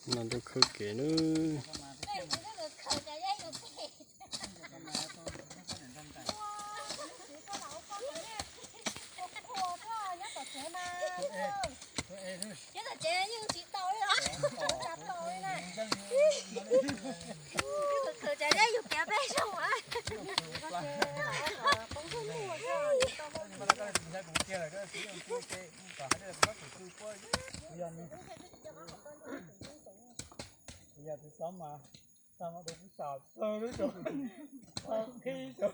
Mas tuaj khawb kev na. Yog tus xov mas, xov mas kuv xav txog lub, xav qhib saum,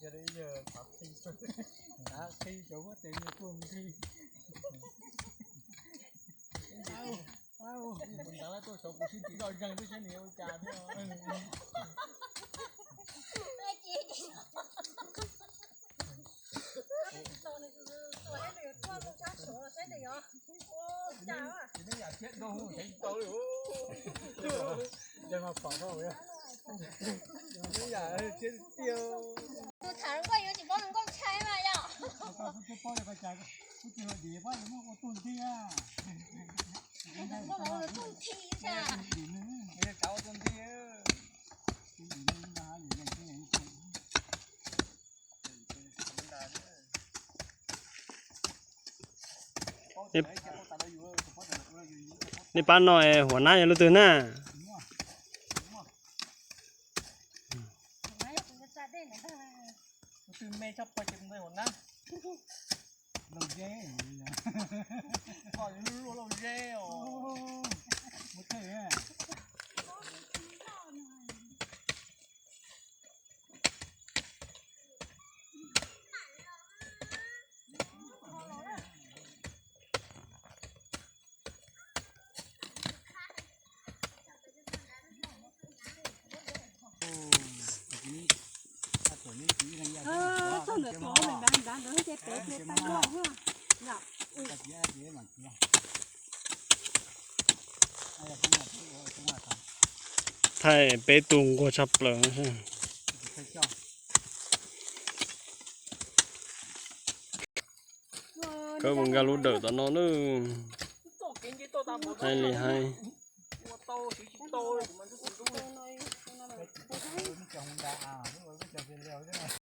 yog li yog xav qhib, xav qhib saum huab tais yog tuaj nqhis. Ntawd tuaj saum kuv sib tsis doj zeeg twb saib nws ua cas thiab. Tus tham nkauj yuav tsis paub nkauj ntxhais mas yom. Nej pab no huam nab yog leej twg na? Txog ntawm tod nrad nrad ntawd ces peb cia peb loj na. Thaij peb tus nquag tshaj plaws. Kawg mus nkag lub dawm tom no na. Hais li hais.